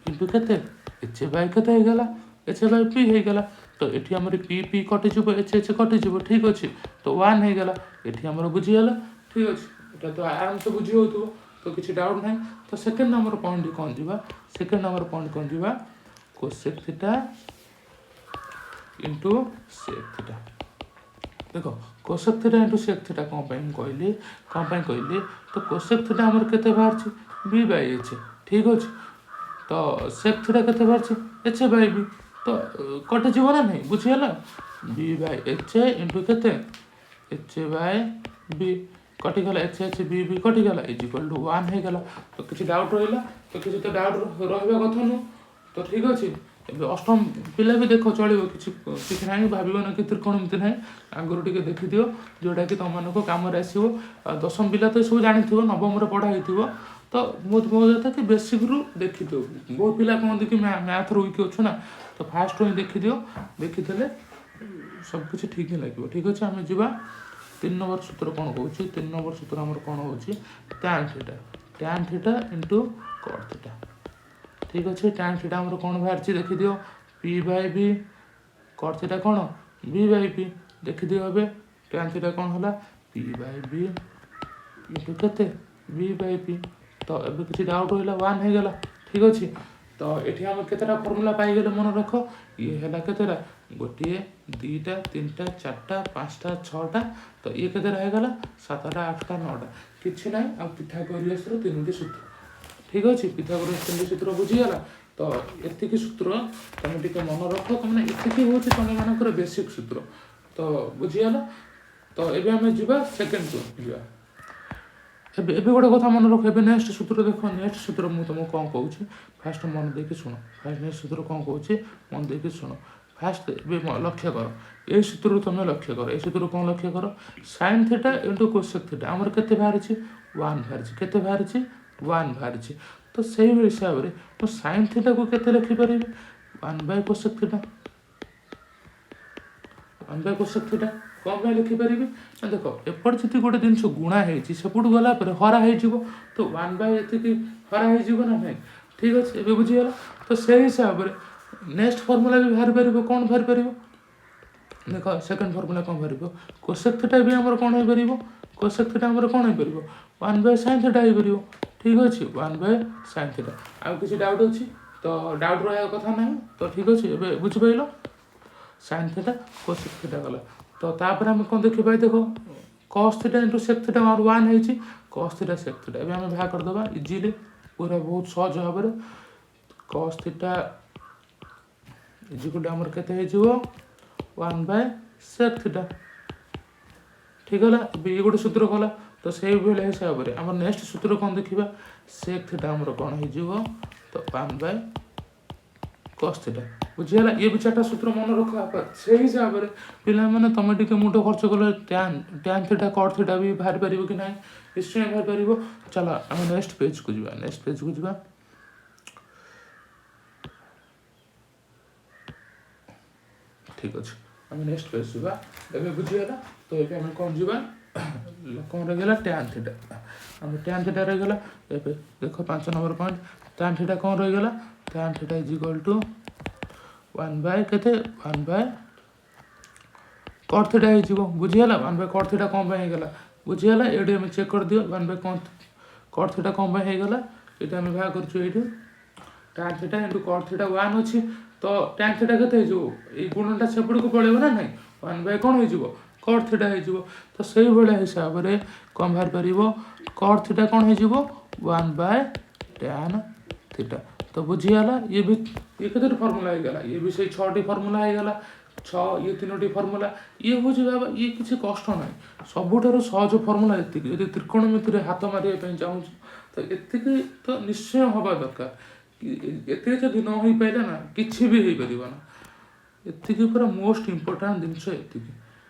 ଇଣ୍ଟୁ କେତେ? ଏଚ୍ ବାଇ କେତେ ହେଇଗଲା? ଏଚ୍ ବାଇ ପି ହେଇଗଲା। ତ ଏଠି ଆମର ପି ପି କଟିଯିବ, ଏଚ୍ ଏଚ୍ କଟିଯିବ। ଠିକ୍ ଅଛି। ତ ୱାନ୍ ହେଇଗଲା ଏଠି ଆମର। ବୁଝିଗଲା? ଠିକ୍ ଅଛି। ଏଟା ତ ଆରାମସେ ବୁଝି ହେଉଥିବ, ତ କିଛି ଡାଉଟ୍ ନାହିଁ। ତ ସେକେଣ୍ଡ ନମ୍ବର ପଏଣ୍ଟ କ'ଣ ଯିବା? ସେକେଣ୍ଡ ନମ୍ବର ପଏଣ୍ଟ କ'ଣ ଯିବା? Cosec theta into sec theta. ଦେଖ, cosec theta into sec theta କ'ଣ ପାଇଁ ମୁଁ କହିଲି? କ'ଣ ପାଇଁ କହିଲି? ତ କୋସେକ୍ ଥିଟା ଆମର କେତେ ବାହାରିଛି? ବି ବାଇ ଏଚ୍। ଠିକ୍ ଅଛି। ତ ସେକ୍ ଥିଟା କେତେ ବାହାରିଛି? ଏଚ୍ ବାଇ ବି। ତ କଟିଯିବ ନା ନାହିଁ? ବୁଝିଗଲା? ବି ବାଇ ଏଚ୍ ଇଣ୍ଟୁ କେତେ? ଏଚ୍ ବାଇ ବି। କଟିଗଲା, ଏଚ୍ ଏଚ୍ ବି ବି କଟିଗଲା, is equal to one ହେଇଗଲା। ତ କିଛି ଡାଉଟ୍ ରହିଲା? ତ କିଛି ତ ଡାଉଟ୍ ରହିବା କଥା ନୁହଁ। ତ ଠିକ୍ ଅଛି। ଏବେ ଅଷ୍ଟମ ପିଲା ବି ଦେଖ, ଚଳିବ, କିଛି କିଛି ନାହିଁ। ଭାବିବ ନା କି ତ୍ରିକୋଣମିତି ନାହିଁ। ଆଗରୁ ଟିକେ ଦେଖିଦିଅ, ଯେଉଁଟାକି ତୁମମାନଙ୍କୁ କାମରେ ଆସିବ। ଆଉ ଦଶମ ପିଲା ତ ଏସବୁ ଜାଣିଥିବ, ନବମରେ ପଢ଼ା ହେଇଥିବ। ତ ବହୁତ ମୋ କଥା କି ବେସିକ୍ରୁ ଦେଖିଦିଅ। ବହୁତ ପିଲା କହନ୍ତି କି ମ୍ୟାଥର ୱିକ୍ ଅଛୁ ନା, ତ ଫାଷ୍ଟରୁ ହିଁ ଦେଖିଦିଅ। ଦେଖିଦେଲେ ସବୁ କିଛି ଠିକ୍ ହିଁ ଲାଗିବ। ଠିକ୍ ଅଛି। ଆମେ ଯିବା ତିନି ନମ୍ବର ସୂତ୍ର କ'ଣ କହୁଛି। ତିନି ନମ୍ବର ସୂତ୍ର ଆମର କ'ଣ ହେଉଛି? Tan theta, tan theta into cot theta. ଠିକ୍ ଅଛି। ଟ୍ୟାନ୍ ଥିଟା ଆମର କ'ଣ ବାହାରିଛି ଦେଖିଦିଅ, P by B. Cot theta କ'ଣ? ବି ବାଇ ପି। ଦେଖିଦିଅ, ଏବେ ଟ୍ୟାନ୍ ଥିଟା କ'ଣ ହେଲା? ପି ବାଇ ବି ଇଣ୍ଟୁ କେତେ? ବି ବାଇ ପି। ତ ଏବେ କିଛି ଡାଉଟ୍ ରହିଲା? ୱାନ୍ ହେଇଗଲା। ଠିକ୍ ଅଛି। ତ ତ ଏଠି ଆମେ କେତେଟା ଫର୍ମୁଲା ପାଇଗଲେ ମନେ ରଖ। ଇଏ ହେଲା କେତେଟା? ଗୋଟିଏ, ଦୁଇଟା, ତିନିଟା, ଚାରିଟା, ପାଞ୍ଚଟା, ଛଅଟା। ତ ଇଏ କେତେଟା ହେଇଗଲା? ସାତଟା, ଆଠଟା, ନଅଟା। କିଛି ନାହିଁ, ଆଉ ପିଥାଗୋରିୟସର ତିନୋଟି ସୂତ୍ର। ଠିକ୍ ଅଛି, ପିଥାଗୋରିୟସ ତିନୋଟି ସୂତ୍ର ବୁଝିଗଲା। ତ ଏତିକି ସୂତ୍ର ତମେ ଟିକେ ମନେ ରଖ, ମାନେ ଏତିକି ହେଉଛି ତମମାନଙ୍କର ବେସିକ୍ ସୂତ୍ର। ତ ବୁଝିଗଲା। ତ ଏବେ ଆମେ ଯିବା ସେକେଣ୍ଡକୁ ଯିବା। ଏବେ ଗୋଟେ କଥା ମନେ ରଖ। ଏବେ ନେକ୍ସଟ ସୂତ୍ର ଦେଖ। ନେକ୍ସଟ ସୂତ୍ର ମୁଁ ତୁମକୁ କ'ଣ କହୁଛି, ଫାଷ୍ଟ ମନ ଦେଇକି ଶୁଣ। ଫାଷ୍ଟ ନେକ୍ସଟ ସୂତ୍ର କ'ଣ କହୁଛି, ମନ ଦେଇକି ଶୁଣ। ଫାଷ୍ଟ ଏବେ ଲକ୍ଷ୍ୟ କର, ଏଇ ସୂତ୍ରରୁ ତୁମେ ଲକ୍ଷ୍ୟ କର। ଏଇ ସୂତ୍ରରୁ କ'ଣ ଲକ୍ଷ୍ୟ କର? Sine theta into cosec theta ଆମର କେତେ ବାହାରିଛି? ୱାନ୍ ବାହାରିଛି। କେତେ ବାହାରିଛି? ୱାନ୍ ବାହାରିଛି। ତ ସେଇ ହିସାବରେ ମୁଁ ସାଇନ୍ ଥିଟାକୁ କେତେ ଲେଖିପାରିବି? One by cosec theta. One by cosec theta କ'ଣ ପାଇଁ ଲେଖିପାରିବି ନା, ଦେଖ, ଏପଟେ ଯଦି ଗୋଟେ ଜିନିଷ ଗୁଣା ହେଇଛି, ସେପଟୁ ଗଲା ପରେ ହରା ହେଇଯିବ। ତ ୱାନ୍ ବାଇ ଏତିକି ହରା ହେଇଯିବ ନା ନାହିଁ? ଠିକ୍ ଅଛି, ଏବେ ବୁଝିଗଲା। ତ ସେଇ ହିସାବରେ ନେକ୍ସଟ ଫର୍ମୁଲା ବି ବାହାରି ପାରିବ। କ'ଣ ବାହାରି ପାରିବ ଦେଖ। ସେକେଣ୍ଡ ଫର୍ମୁଲା କ'ଣ ବାହାରିବ? କୋସେକ୍ ଥିଟା ବି ଆମର କ'ଣ ହେଇପାରିବ? କୋସେକ୍ ଥିଟା ଆମର କ'ଣ ହେଇପାରିବ? ୱାନ୍ ବାଇ ସାଇନ୍ ଥିଟା ହେଇପାରିବ। ଠିକ୍ ଅଛି, ୱାନ୍ ବାଇ ସାଇନ୍ ଥିଟା। ଆଉ କିଛି ଡାଉଟ୍ ଅଛି? ତ ଡାଉଟ୍ ରହିବା କଥା ନାହିଁ। ତ ଠିକ୍ ଅଛି, ଏବେ ବୁଝିପାରିଲ? ସାଇନ୍ ଥିଟା, କୋସେକ୍ ଥିଟା ଗଲା। ତ ତାପରେ ଆମେ କ'ଣ ଦେଖିବା ଦେଖ। Cos theta into sec theta ଆମର ୱାନ୍ ହେଇଛି। କସ୍ ଥିଟା, ସେକ୍ ଥିଟା ଏବେ ଆମେ ବାହାର କରିଦେବା ଇଜିଲି, ପୁରା ବହୁତ ସହଜ ଭାବରେ। କସ୍ ଥିଟା ଇଜିକୁଲ ଆମର କେତେ ହେଇଯିବ? One by Sheikh theta. ଠିକ୍ ହେଲା, ଏବେ ଇଏ ଗୋଟେ ସୂତ୍ର କଲା। ତ ସେଇଭଳିଆ ହିସାବରେ ଆମର ନେକ୍ସଟ ସୂତ୍ର କ'ଣ ଦେଖିବା। ସେକ୍ ଥିଟା ଆମର କ'ଣ ହେଇଯିବ? ତ ୱାନ୍ ବାଇ କସ୍ ଥିଟା। ବୁଝିଗଲା? ଇଏ ବି ଚାରିଟା ସୂତ୍ର ମନେ ରଖ। ସେଇ ହିସାବରେ ପିଲାମାନେ, ତମେ ଟିକେ ମୁଣ୍ଡ ଖର୍ଚ୍ଚ କଲେ tan theta, cot theta ବି ବାହାରି ପାରିବ କି ନାହିଁ? ନିଶ୍ଚୟ ବାହାରି ପାରିବ। ଚାଲ, ଆମେ ନେକ୍ସଟ ପେଜକୁ ଯିବା। ନେକ୍ସଟ ପେଜକୁ ଯିବା। ଠିକ୍ ଅଛି, ଆମେ ନେକ୍ସଟ ପେଜ୍ ଯିବା। ଏବେ ବୁଝିଗଲା। ତ ଏବେ ଆମେ କ'ଣ ଯିବା? କ'ଣ ରହିଗଲା? Tan theta. ଆମେ ଟ୍ୟାନ୍ ଥିଟା ରହିଗଲା। ଏବେ ଦେଖ, 5 ନମ୍ବର ପଏଣ୍ଟ, ଟ୍ୟାନ୍ ଥିଟା କ'ଣ ରହିଗଲା? Tan theta is equal to one by କେତେ? ୱାନ୍ ବାଇ କଟ୍ ଥିଟା ହେଇଯିବ। ବୁଝିଗଲା? ୱାନ୍ ବାଇ କଟ୍ ଥିଟା କ'ଣ ପାଇଁ ହେଇଗଲା? ବୁଝିଗଲା? ଏଇଠି ଆମେ ଚେକ୍ କରିଦିଅ, ୱାନ୍ ବାଇ କ'ଣ କଟ୍ ଥିଟା କ'ଣ ପାଇଁ ହେଇଗଲା। ଏଇଟା ଆମେ ବାହାର କରୁଛୁ ଏଇଠି। Tan theta into cot theta one ଅଛି, ତ ଟ୍ୟାନ୍ ଥିଟା କେତେ ହେଇଯିବ? ଏଇ ଗୁଣଟା ସେପଟକୁ ପଳେଇବ ନା ନାହିଁ? ୱାନ୍ ବାଇ କ'ଣ ହେଇଯିବ? କଟ୍ ଥିଟା ହେଇଯିବ। ତ ସେଇଭଳିଆ ହିସାବରେ କ'ଣ ବାହାରି ପାରିବ? କଟ୍ ଥିଟା କ'ଣ ହେଇଯିବ? One by tan theta. ତ ବୁଝିଗଲା? ଇଏ ବି, ଇଏ କେତୋଟି ଫର୍ମୁଲା ହେଇଗଲା? ଇଏ ବି ସେଇ ଛଅଟି ଫର୍ମୁଲା ହେଇଗଲା। ଛଅ, ଇଏ ତିନୋଟି ଫର୍ମୁଲା। ଇଏ ହେଉଛି ବାବା, ଇଏ କିଛି କଷ୍ଟ ନାହିଁ। ସବୁଠାରୁ ସହଜ ଫର୍ମୁଲା ଏତିକି। ଯଦି ତ୍ରିକୋଣମିତିରେ ହାତ ମାରିବା ପାଇଁ ଚାହୁଁଛ, ତ ଏତିକି ତ ନିଶ୍ଚୟ ହେବା ଦରକାର। ଏତିକି ଯଦି ନ ହେଇପାରିଲା ନା, କିଛି ବି ହେଇପାରିବ ନା। ଏତିକି ପୁରା ମୋଷ୍ଟ ଇମ୍ପୋର୍ଟାଣ୍ଟ ଜିନିଷ ଏତିକି।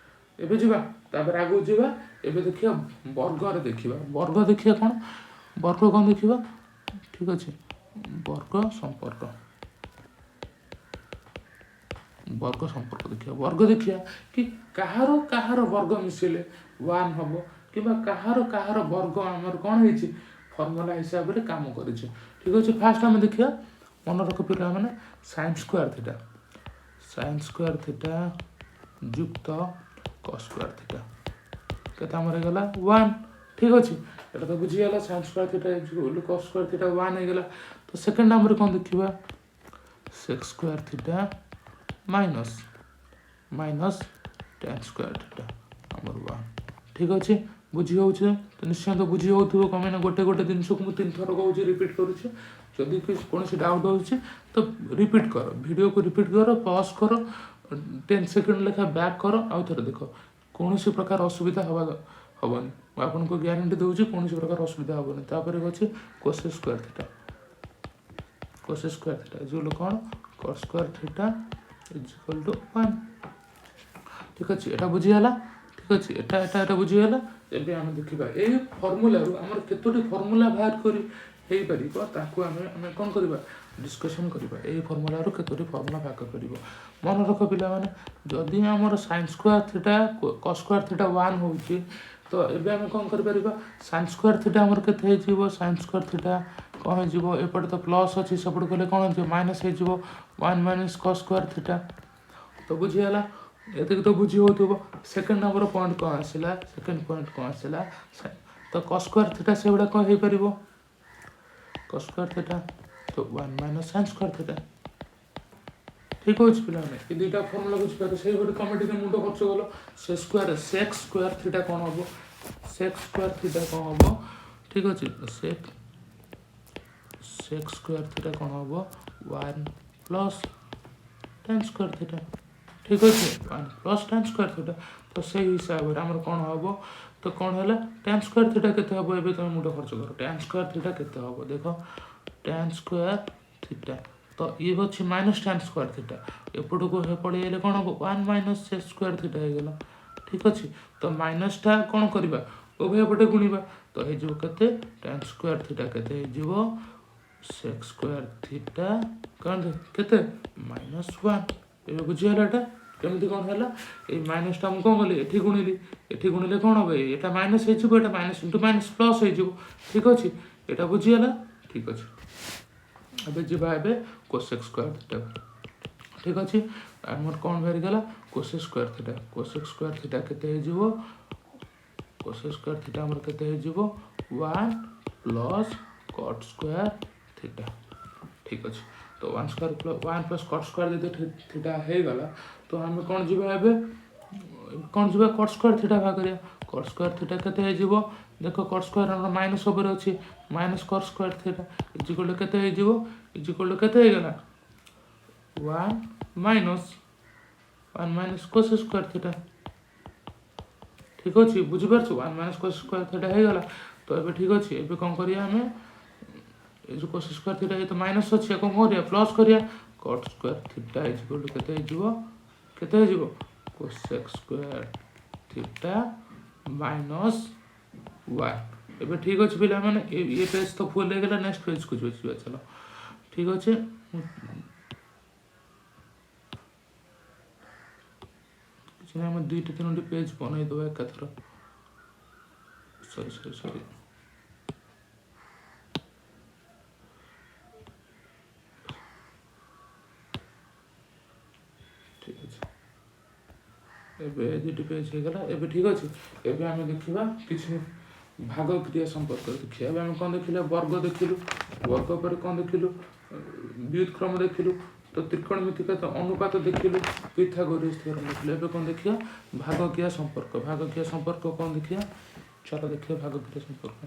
ଏବେ ଯିବା, ତାପରେ ଆଗକୁ ଯିବା। ଏବେ ଦେଖିବା ବର୍ଗରେ ଦେଖିବା। ବର୍ଗ ଦେଖିବା କ'ଣ? ବର୍ଗ କ'ଣ ଦେଖିବା? ଠିକ୍ ଅଛି, ବର୍ଗ ସମ୍ପର୍କ। ବର୍ଗ ସମ୍ପର୍କ ଦେଖିବା। ବର୍ଗ ଦେଖିବା କି କାହାର କାହାର ବର୍ଗ ମିଶିଲେ ୱାନ୍ ହବ, କିମ୍ବା କାହାର କାହାର ବର୍ଗ ଆମର କ'ଣ ହେଇଛି, ଫର୍ମୁଲା ହିସାବରେ କାମ କରିଛି। ଠିକ୍ ଅଛି, ଫାଷ୍ଟ ଆମେ ଦେଖିବା। ମନେ ରଖ ପିଲାମାନେ, sine square theta, sine square theta ଯୁକ୍ତ କସ୍ ସ୍କୋୟାର ଥିଟା କେତେ ଆମର ହେଇଗଲା? ୱାନ୍। ଠିକ୍ ଅଛି, ଏଇଟା ତ ବୁଝିଗଲା। Sine square theta cos square theta one ହେଇଗଲା। ତ ସେକେଣ୍ଡ ଆମର କ'ଣ ଦେଖିବା? Sec square theta minus tan square theta ଆମର ୱାନ୍। ଠିକ୍ ଅଛି, ବୁଝି ହେଉଛି ତ? ନିଶ୍ଚୟ ତ ବୁଝି ହେଉଥିବ। କ'ଣ ପାଇଁ ନା ଗୋଟେ ଗୋଟେ ଜିନିଷକୁ ମୁଁ ତିନି ଥର କହୁଛି, ରିପିଟ୍ କରୁଛି। ଯଦି କିଛି କୌଣସି ଡାଉଟ୍ ହେଉଛି, ତ ରିପିଟ୍ କର, ଭିଡ଼ିଓକୁ ରିପିଟ୍ କର, ପଜ୍ କର, 10 ସେକେଣ୍ଡ ଲେଖା ବ୍ୟାକ୍ କର, ଆଉ ଥରେ ଦେଖ। କୌଣସି ପ୍ରକାର ଅସୁବିଧା ହେବନି। ମୁଁ ଆପଣଙ୍କୁ ଗ୍ୟାରେଣ୍ଟି ଦେଉଛି, କୌଣସି ପ୍ରକାର ଅସୁବିଧା ହେବନି। ତାପରେ ଅଛି cosec square theta. Cosec square theta is କ'ଣ? Cot square theta is equal to one। ଠିକ୍ ଅଛି, ଏଇଟା ବୁଝିଗଲା। ଠିକ୍ ଅଛି, ଏଟା ବୁଝିଗଲା। ଏବେ ଆମେ ଦେଖିବା, ଏଇ ଫର୍ମୁଲାରୁ ଆମର କେତୋଟି ଫର୍ମୁଲା ବାହାର କରି ହେଇପାରିବ, ତାକୁ ଆମେ କ'ଣ କରିବା? ଡିସ୍କସନ୍ କରିବା। ଏଇ ଫର୍ମୁଲାରୁ କେତୋଟି ଫର୍ମୁଲା ବାହାର କରିପାରିବ। ମନେ ରଖ ପିଲାମାନେ, ଯଦି ଆମର sine square theta cos square theta one ହେଉଛି, ତ ଏବେ ଆମେ କ'ଣ କରିପାରିବା? ସାଇନ୍ ସ୍କୋୟାର ଥିଟା ଆମର କେତେ ହେଇଯିବ? ସାଇନ୍ ସ୍କୋୟାର ଥିଟା କ'ଣ ହେଇଯିବ? ଏପଟେ ତ ପ୍ଲସ୍ ଅଛି, ସେପଟେ ଗଲେ କ'ଣ ହେଇଯିବ? ମାଇନସ୍ ହେଇଯିବ। One minus cos square theta। ତ ବୁଝିଗଲା? ଏତିକି ତ ବୁଝି ହେଉଥିବ। ସେକେଣ୍ଡ ନମ୍ବର ପଏଣ୍ଟ କ'ଣ ଆସିଲା? ସେକେଣ୍ଡ ପଏଣ୍ଟ କ'ଣ ଆସିଲା? ତ କସ୍ ସ୍କୋୟାର ଥିଟା ସେଗୁଡ଼ା କ'ଣ ହେଇପାରିବ? Cos square theta ତ 1 ମାଇନସ୍ ସାଇନ୍ ସ୍କୋୟାର ଥିଟା। ଠିକ୍ ଅଛି ପିଲାମାନେ, ଏ ଦୁଇଟା ଫର୍ମୁଲା ବୁଝିପାରିଲ? ସେଇପରି ତମେ ଟିକେ ମୁଣ୍ଡ ଖର୍ଚ୍ଚ କଲ। ସେ ସ୍କୋୟାର, ସେକ୍ ସ୍କୋୟାର ଥିଟା କ'ଣ ହବ? ସେକ୍ ସ୍କୋୟାର ଥିଟା କ'ଣ ହବ? ଠିକ୍ ଅଛି, ସେକ୍ ସ୍କୋୟାର ଥିଟା କ'ଣ ହବ? 1 ପ୍ଲସ୍ ଟ୍ୟାନ୍ ସ୍କୋୟାର ଥିଟା। ଠିକ୍ ଅଛି, 1 ପ୍ଲସ୍ ଟ୍ୟାନ୍ ସ୍କୋୟାର ଥିଟା। ତ ସେଇ ହିସାବରେ ଆମର କ'ଣ ହବ? ତ କ'ଣ ହେଲା? ଟ୍ୟାନ୍ ସ୍କୋୟାର ଥିଟା କେତେ ହବ? ଏବେ ତମେ ମୁଣ୍ଡ ଖର୍ଚ୍ଚ କର, ଟ୍ୟାନ୍ ସ୍କୋୟାର ଥିଟା କେତେ ହବ? ଦେଖ, ଟ୍ୟାନ୍ ସ୍କୋୟାର ଥିଟା ତ ଇଏ ଅଛି ମାଇନସ୍ ଟ୍ୟାନ୍ ସ୍କୋୟାର ଥିଟା, ଏପଟକୁ ପଳେଇ ଆଇଲେ କ'ଣ ହବ? 1 ମାଇନସ୍ ସେକ୍ ସ୍କୋୟାର ଥିଟା ହେଇଗଲା। ଠିକ୍ ଅଛି, ତ ମାଇନସ୍ଟା କ'ଣ କରିବା? ଉଭୟ ପଟେ ଗୁଣିବା। ତ ହେଇଯିବ କେତେ? ଟ୍ୟାନ୍ ସ୍କୋୟାର ଥିଟା କେତେ ହେଇଯିବ? ସେକ୍ ସ୍କୋୟାର ଥିଟା କ'ଣ କେତେ? ମାଇନସ୍ 1। ଏବେ ବୁଝିଗଲା ଏଟା କେମିତି କ'ଣ ହେଲା? ଏଇ ମାଇନସ୍ଟା ମୁଁ କ'ଣ କଲି? ଏଠି ଗୁଣିଲି। ଏଠି ଗୁଣିଲେ କ'ଣ ହବ? ଏଇଟା ମାଇନସ୍ ହେଇଯିବ, ଏଇଟା ମାଇନସ୍ ଇଣ୍ଟୁ ମାଇନସ୍ ପ୍ଲସ୍ ହେଇଯିବ। ଠିକ୍ ଅଛି, ଏଇଟା ବୁଝିଗଲା? ଠିକ୍ ଅଛି, ଏବେ ଯିବା ଏବେ କୋସେକ୍ ସ୍କୋୟାର ଥିଟା। ଠିକ୍ ଅଛି, ଆମର କ'ଣ ବାହାରିଗଲା? Cosec square theta. Cosec square theta କେତେ ହେଇଯିବ? କୋସେକ୍ ସ୍କୋୟାର ଥିଟା ଆମର କେତେ ହେଇଯିବ? 1 ପ୍ଲସ୍ କଟ୍ ସ୍କୋୟାର ଥିଟା। ଠିକ୍ ଅଛି, ତ 1 square plus 1 plus cot square ଯଦି ଥିଟା ହେଇଗଲା, ତ ଆମେ କ'ଣ ଯିବା ଏବେ? କ'ଣ ଯିବା? କଟ୍ ସ୍କୋୟାର ଥିଟା ବାହାର କରିବା। କଟ୍ ସ୍କୋୟାର ଥିଟା କେତେ ହେଇଯିବ? ଦେଖ, କଟ୍ ସ୍କୋୟାର ଆମର ମାଇନସ୍ ଉପରେ ଅଛି। Minus cot square theta is equal to କେତେ ହେଇଯିବ? Is equal to କେତେ ହେଇଗଲା? 1 minus 1 minus cosec square theta। ଠିକ୍ ଅଛି, ବୁଝିପାରୁଛୁ? 1 ମାଇନସ୍ କୋସେକ୍ ସ୍କୋୟାର ଥିଟା ହେଇଗଲା। ତ ଏବେ ଠିକ୍ ଅଛି, ଏବେ କ'ଣ କରିବା ଆମେ? ଏ ଯେଉଁ କୋସେକ୍ ସ୍କୋୟାର ଥିଟା, ଏ ତ ମାଇନସ୍ ଅଛି, କ'ଣ କରିବା? ପ୍ଲସ୍ କରିବା। Cot square theta is equal to କେତେ ହେଇଯିବ? କେତେ ହେଇଯିବ? Cosec square theta minus 1। ଏବେ ଠିକ୍ ଅଛି ପିଲାମାନେ, ଏ ପେଜ୍ ତ ଫୁଲ୍ ହେଇଗଲା, ନେକ୍ସଟ ପେଜ୍କୁ ଯିବା ଚାଲ। ଠିକ୍ ଅଛି, କିଛି ନାହିଁ, ଆମେ ଦୁଇଟି ତିନୋଟି ପେଜ୍ ବନେଇଦେବା ଏକାଥର। ସରି ସରି ସରି, ଠିକ୍ ଅଛି, ଏବେ ଦୁଇଟି ପେଜ୍ ହେଇଗଲା। ଏବେ ଠିକ୍ ଅଛି, ଏବେ ଆମେ ଦେଖିବା କିଛି ଭାଗ କ୍ରିୟା ସମ୍ପର୍କରେ ଦେଖିବା। ଏବେ ଆମେ କ'ଣ ଦେଖିଲେ? ବର୍ଗ ଦେଖିଲୁ। ବର୍ଗ ପରେ କ'ଣ ଦେଖିଲୁ? ବ୍ୟୁତ୍କ୍ରମ ଦେଖିଲୁ। ତ ତ୍ରିକୋଣମିତିକ ତ ଅନୁପାତ ଦେଖିଲୁ, ପିଥାଗୋରିୟସ୍ ଥିଓରମ୍ ଦେଖିଲୁ। ଏବେ କ'ଣ ଦେଖିବା? ଭାଗ କ୍ରିୟା ସମ୍ପର୍କ। ଭାଗ କ୍ରିୟା ସମ୍ପର୍କ କ'ଣ ଦେଖିବା? ଚାଲ ଦେଖିବା ଭାଗ କ୍ରିୟା ସମ୍ପର୍କ।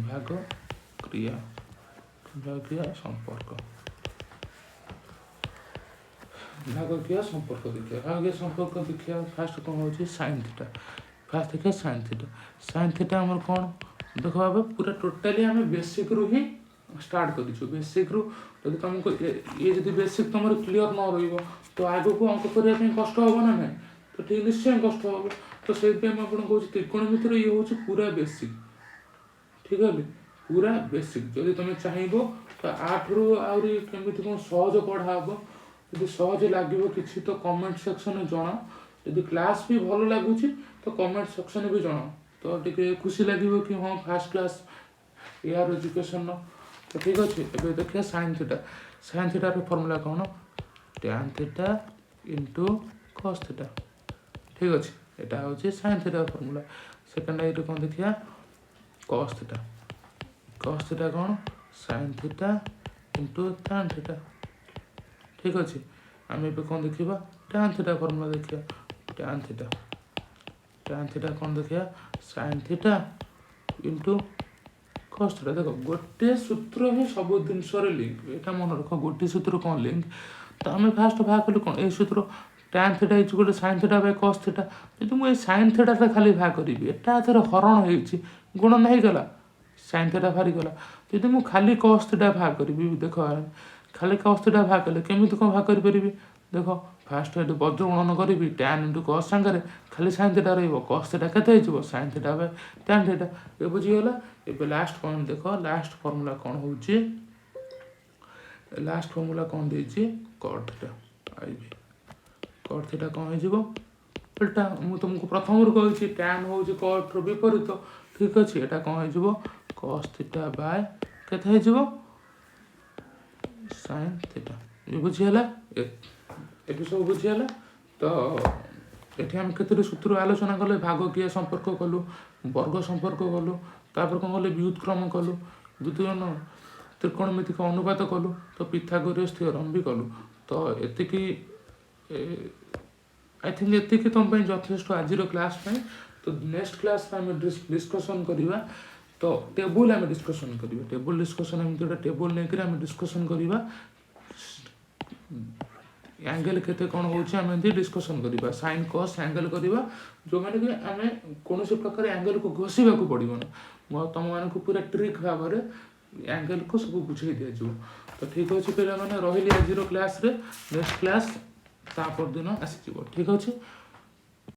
ଭାଗ କ୍ରିୟା, ଭାଗ କ୍ରିୟା ସମ୍ପର୍କ, ଭାଗ କ୍ରିୟା ସମ୍ପର୍କ ଦେଖିବା। ଭାଗ କ୍ରିୟା ସମ୍ପର୍କ ଦେଖିବା। ଫାଷ୍ଟ କ'ଣ ହେଉଛି? ସାଇନ୍ ଥିଟା ଫାଷ୍ଟ ଦେଖିବା। ସାଇନ୍ ଥିଟା, ସାଇନ୍ ଥିଟା ଆମର କ'ଣ? ଦେଖ ବାବା, ପୁରା ଟୋଟାଲି ଆମେ ବେସିକ୍ରୁ ହିଁ ଷ୍ଟାର୍ଟ କରିଛୁ। ବେସିକ୍ରୁ ଯଦି ତୁମକୁ ଇଏ ଯଦି ବେସିକ୍ ତୁମର କ୍ଲିଅର୍ ନ ରହିବ, ତ ଆଗକୁ ଅଙ୍କ କରିବା ପାଇଁ କଷ୍ଟ ହେବ ନା ନାହିଁ? ତ ଠିକ୍, ନିଶ୍ଚୟ କଷ୍ଟ ହେବ। ତ ସେଇଥିପାଇଁ ମୁଁ ଆପଣଙ୍କୁ କହୁଛି, ତ୍ରିକୋଣମିତିର ଇଏ ହେଉଛି ପୁରା ବେସିକ୍। ଠିକ୍ ଅଛି, ପୁରା ବେସିକ୍। ଯଦି ତୁମେ ଚାହିଁବ ତ ଆଠରୁ ଆହୁରି କେମିତି କ'ଣ ସହଜ ପଢ଼ା ହେବ, ଯଦି ସହଜ ଲାଗିବ କିଛି, ତ କମେଣ୍ଟ ସେକ୍ସନରେ ଜଣାଅ। ଯଦି କ୍ଲାସ୍ ବି ଭଲ ଲାଗୁଛି, ତ କମେଣ୍ଟ ସେକ୍ସନରେ ବି ଜଣାଅ। ତ ଟିକେ ଖୁସି ଲାଗିବ କି ହଁ, ଫାର୍ଷ୍ଟ କ୍ଲାସ୍ ଏଆର ଏଜୁକେସନ୍ର। ତ ଠିକ୍ ଅଛି, ଏବେ ଦେଖିବା ସାଇନ୍ ଥିଟା। ସାଇନ୍ ଥିଟାର ଫର୍ମୁଲା କ'ଣ? Tan theta into cos theta। ଠିକ୍ ଅଛି, ଏଇଟା ହେଉଛି ସାଇନ୍ ଥିଟାର ଫର୍ମୁଲା। ସେକେଣ୍ଡ ଏଇଠି କ'ଣ ଦେଖିବା? Cos theta. କସ୍ ଥିଟା କ'ଣ? Sine theta into tan theta। ଠିକ୍ ଅଛି, ଆମେ ଏବେ କ'ଣ ଦେଖିବା? ଟ୍ୟାନ୍ ଥିଟା ଫର୍ମୁଲା ଦେଖିବା। ଟ୍ୟାନ୍ ଥିଟା, ଟ୍ୟାନ୍ ଥିଟା କ'ଣ ଦେଖିବା? Sine theta into cos theta। ଦେଖ, ଗୋଟିଏ ସୂତ୍ର ହିଁ ସବୁ ଜିନିଷରେ ଲିଙ୍କ। ଏଇଟା ମନେ ରଖ, ଗୋଟିଏ ସୂତ୍ର କ'ଣ ଲିଙ୍କ। ତ ଆମେ ଫାଷ୍ଟ ବାହାର କଲୁ କ'ଣ? ଏଇ ସୂତ୍ର, tan theta is ଗୋଟେ sine theta by cos theta। ଯଦି ମୁଁ ଏଇ ସାଇନ୍ ଥିଟାଟା ଖାଲି ବାହାର କରିବି, ଏଟା ଏଥର ହରଣ ହେଇଛି, ଗୁଣନ ହେଇଗଲା, ସାଇନ୍ ଥିଟା ବାହାରିଗଲା। ଯଦି ମୁଁ ଖାଲି କସ୍ ଥିଟା ବାହାର କରିବି, ଦେଖ, ଖାଲି କସ୍ ଥିଟା ବାହାର କଲେ କେମିତି କ'ଣ ବାହାର କରିପାରିବି? ଦେଖ, ଫାଷ୍ଟ ଏଠି ବଜ୍ର ଗୁଣନ କରିବି ଟ୍ୟାନ୍ ଇଣ୍ଟୁ କସ୍ ସାଙ୍ଗରେ, ଖାଲି ସାଇନ୍ ଥିଟା ରହିବ। କସ୍ ଥିଟା କେତେ ହେଇଯିବ? Sine theta by tan theta। ଏ ବୁଝିଗଲା? ଏବେ ଲାଷ୍ଟ ପଏଣ୍ଟ ଦେଖ, ଲାଷ୍ଟ ଫର୍ମୁଲା କ'ଣ ହେଉଛି? ଲାଷ୍ଟ ଫର୍ମୁଲା କ'ଣ ଦେଇଛି? Cot theta I V. Cot theta କ'ଣ ହେଇଯିବ? ଏଟା ମୁଁ ତୁମକୁ ପ୍ରଥମରୁ କହିଛି, ଟ୍ୟାନ୍ ହେଉଛି କଟ୍ର ବିପରୀତ। ଠିକ୍ ଅଛି, ଏଇଟା କ'ଣ ହେଇଯିବ? କସ୍ ଥିଟା ବାଇ କେତେ ହେଇଯିବ? Sine theta. ଏ ବୁଝିହେଲା? ଏବେ ସବୁ ବୁଝିହେଲା? ତ ଏଠି ଆମେ କେତୋଟି ସୂତ୍ର ଆଲୋଚନା କଲେ? ଭାଗ କ୍ରିୟା ସମ୍ପର୍କ କଲୁ, ବର୍ଗ ସମ୍ପର୍କ କଲୁ, ତାପରେ କ'ଣ କଲେ? ବ୍ୟୁତ୍କ୍ରମ କଲୁ। ଦ୍ୱିତୀୟ ତ୍ରିକୋଣମିତିକ ଅନୁପାତ କଲୁ, ତ ପିଥାଗୋରିୟସ୍ ଥିଓରମ୍ ବି କଲୁ। ତ ଏତିକି, I think ଏତିକି ତୁମ ପାଇଁ ଯଥେଷ୍ଟ ଆଜିର କ୍ଲାସ୍ ପାଇଁ। ତ ନେକ୍ସଟ କ୍ଲାସ୍ରେ ଆମେ ଡିସ୍କସନ୍ କରିବା, ତ ଟେବୁଲ୍ ଆମେ ଡିସ୍କସନ୍ କରିବା। ଟେବୁଲ୍ ଡିସ୍କସନ୍, ଏମିତି ଗୋଟେ ଟେବୁଲ୍ ନେଇକରି ଆମେ ଡିସ୍କସନ୍ କରିବା। ଆଙ୍ଗେଲ୍ କେତେ କ'ଣ ହେଉଛି, ଆମେ ଏମିତି ଡିସ୍କସନ୍ କରିବା। ସାଇନ୍, କସ୍, ଆଙ୍ଗେଲ୍ କରିବା, ଯେଉଁମାନେ କି ଆମେ କୌଣସି ପ୍ରକାର ଆଙ୍ଗେଲ୍କୁ ଘୋଷିବାକୁ ପଡ଼ିବନି। ମୁଁ ଆଉ ତୁମମାନଙ୍କୁ ପୁରା ଟ୍ରିକ୍ ଭାବରେ ଆଙ୍ଗେଲ୍କୁ ସବୁ ବୁଝେଇ ଦିଆଯିବ। ତ ଠିକ୍ ଅଛି ପିଲାମାନେ, ରହିଲି ଆଜିର କ୍ଲାସ୍ରେ। ନେକ୍ସଟ କ୍ଲାସ୍ ତା ପରଦିନ ଆସିଯିବ। ଠିକ୍ ଅଛି।